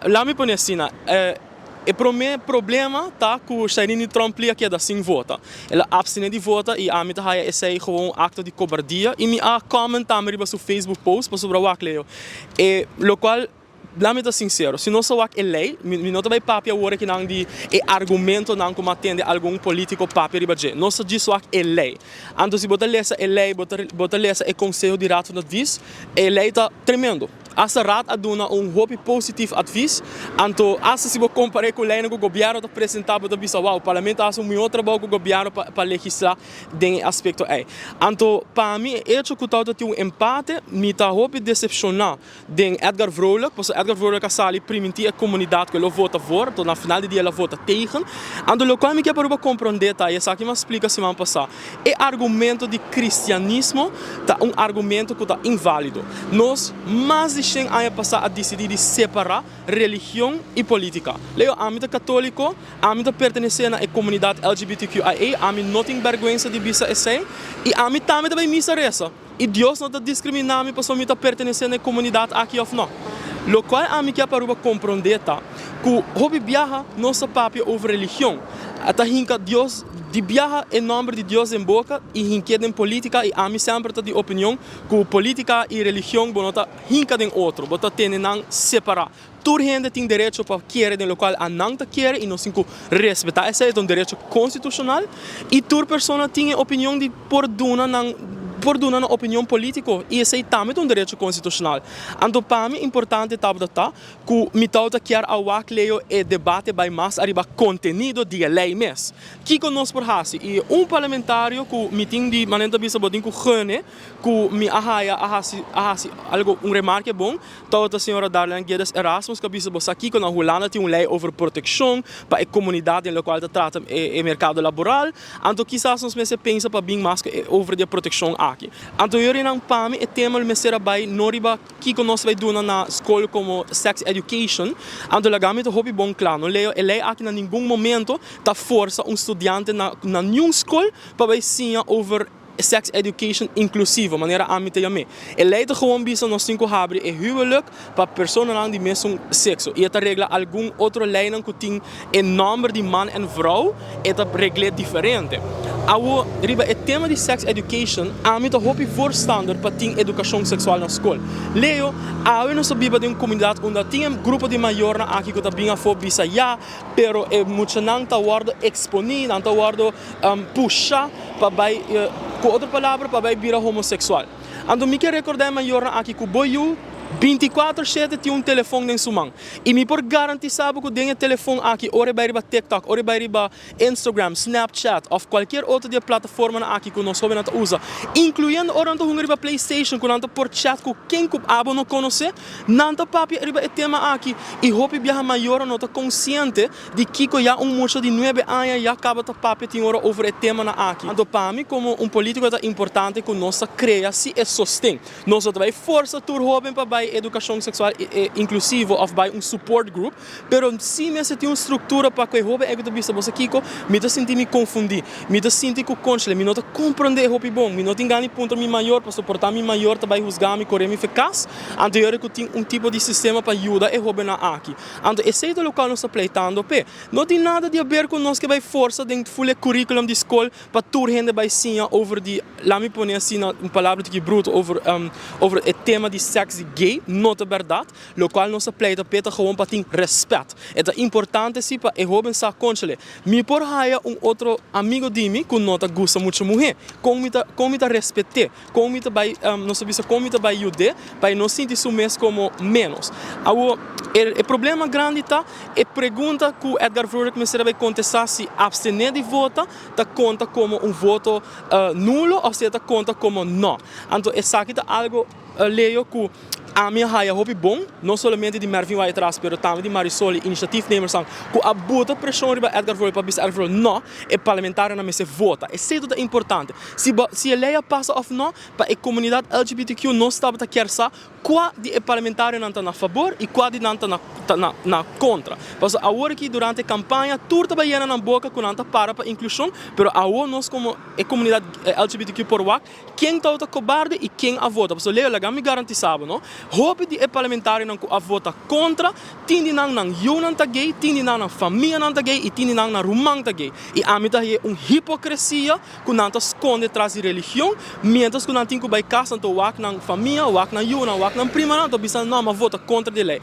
Laat pone asina, e prome problema ta ku Shailene Tromp-Lee a keda sin vota. El a abstene di vota i ami ta haya esei gewoon akto di kobardia i mi a comment tambe riba su Facebook post pasobra wak Leo. E lokual laat mi ta sinsero, si nos a wak e lei, mi no ta bai papia awor akinan di e argumentonan ku mi a tende algun politiko papia riba dje. Nos ta djis wak e lei. Anto si bo ta lesa e lei, bo ta lesa e konseho di Raad van Advies, e lei ta tremendo. Hasta Raad a duna un hopi positief advies, anto hasta si bo kompar'é ku leinan ku gobièrnu ta presentá bo ta bisa wow, parlamento a hasi un mihó trabou ku gobièrnu pa legislá den e aspekto ei. Anto pa mi e echo ku tabata tin un empate mi ta hopi desepshoná den Edgar Vrolijk, pasobra Edgar Vrolijk a sali primintí e komunidat ku e lo vota voor, anto na final di dia el a vota tegen. Anto lokual mi ke pa Aruba komprondé ta, i esaki mi a splika siman pasá, E argumento di cristianismo ta un argumento cu ta invalido. Nos mas di shen aña pasa a dicidi di separa religion y politica. Leo, ami ta catolico, ami ta pertenece na e comunidad LGBTQIA, ami no tin berguensa di bisa esey, y ami tambe ta bay misa reza. Y Dios no ta discrimina mi pasobra mi ta pertenece na e comunidad aki of no. Locual ami kier pa Aruba comprende ta cu hopi biaha nos ta papia over religion. A ta hinca Dios di biaha e nomber di Dios den boca y hink'e den politica y ami semper ta di opinion cu politica y religion bo no ta hinca den otro, bo ta tene nan separa. Tur hende tin derecho pa kere den locual a nan ta kere y nos tin cu respeta esey, e ta un derecho constitucional y tur persona tin e opinion di por duna nan por duna nan opinion politico y esey tambe ta un derecho constitucional. Anto pa mi importante tabata ta cu mi tabata kier a wak leo e debate bay mas ariba contenido di e ley mes. Kico nos por haci? Y un parlamentario cu mi tin di manera ta bisa bo tin cu gene cu mi a haya a haci a haci algo un remarke bon. Tabata señora Darlene Guedes Erasmus ku a bisa bo sa kiko na Hulanda tin un lei over protekshon pa e komunidat den lokual ta trata e merkado laboral, anto kisas nos mester pensa pa bin mas over di e protekshon aki. Anto yorinan pa mi e tema lo mester a bai no riba kiko nos bai duna na skol komo sex education, anto laga mi ta hopi bon kla no leo e lei aki na ningun momento ta forsa un studiante na niun skol pa bai siña over Sex education inclusivo, manera ami ta yam'é. E ley ta gewoon bisa nos tin cu habri e huwelijk pa personanan di mesun sexo y e ta regla algun otro leynan cu tin e nomber di man en vrouw, e ta regl'é diferente. Awo, riba e tema di sex education, ami ta hopi voorstander pa tin educacion sexual na scol. Leo, awe nos ta biba den un comunidad unda tin e grupo di mayornan aki cu ta bin afo bisa ya, pero e muchanan ta wordo exponi, nan ta wordo pusha pa bai, ku otro palabra, pa bai bira homoseksual. Anto mi ke rekordá e mayornan aki ku bo yu bintikuater shete tin un telefon den su man. I mi por garantisá bo ku den e telefon aki, ora e bai riba TikTok, ora e bai riba Instagram, Snapchat òf kualkier otro di e plataformanan aki ku nos hóbennan ta usa, inkluyendo ora nan ta hunga riba PlayStation ku nan ta por chat ku ken ku abo no konosé, nan ta papia riba e tema aki. I hopi biaha mayornan no ta konsiente Di kiko ya un mucha di nuebe aña ya kaba ta papia tin ora over e temanan aki. Anto pa mi komo un politiko ta importante ku nos ta krea si e sosten. Nos no ta bai forsa tur hoben pa bai edukashon seksual inklusivo òf bai un support group, pero si mester tin un struktura pa ku e hoben ei ku ta bisa bo sa kiko, mi ta sinti mi konfundi, mi ta sinti ku konshle, mi no ta komprende e hopi bon, mi no tin gana di puntra mi mayor pasobra por ta mi mayor ta bai husga mi kore mi fe kas. Anto yora ku tin un tipo di sistema pa yuda e hobennan aki. Anto esei ta lokual nos ta pleitando p'e. No tin nada di haber ku nos ke bai forsa den ful e curriculum di skol pa tur hende bai siña over di, laat mi pone asina un palabra tiki bruto, over over e tema di seks di gay. No ta bèrdat. Lokual nos ta pleita p'e ta gewoon pa tin rèspèt. E ta importante si pa e hóben sa kónchale, mi por haya un otro amigo di mi ku no ta gusta muchu muhé. Kon mi ta kon mi ta respet'é? Kon mi ta bai, nos ta bisa kon mi ta bai yud'é pa e no sinti su mes komo ménos. Awor, e problema grandi ta e pregunta ku Edgar Vrolijk mester a bai kontestá si apstené di vota ta konta komo un voto nulo òf si e ta konta komo nò. Anto esaki ta algu, Leo, ku ami a haya hopi bon, no solamente di Mervin Wyatt-Ras pero tambe di Marisol i initiatiefnemersnan ku a buta preshon riba Edgar Vrolijk pa bisa Edgar Vrolijk nò, e parlamentarionan mester vota. Esei ta importante. Si bo si e lei a pasa of no, pa e komunidat LGBTQ nos tabata kier sa kua di e parlamentarionan ta na fabor i kua di nan ta na ta na na kontra. Pasobra awor aki durante e kampaña tur ta bai yena nan boka ku nan ta para pa inklushon, pero awor nos komo e komunidat LGBTQ por wak ken tabata kobarde i ken a vota. Pasobra Leo laga mi garantisa bo no, Hopi di e parlamentarionan ku a vota kontra, tin di nan nan yunan ta gay, tin di nan nan famianan ta gay i tin di nan nan ruman ta gay. I ami ta hay'e un hipokresia ku nan ta skonde tras di religion, mientras ku nan tin ku bai kas, anto wak nan famia, wak nan yunan, wak nan primanan, anto bisa: "No, m'a vota kontra di lei."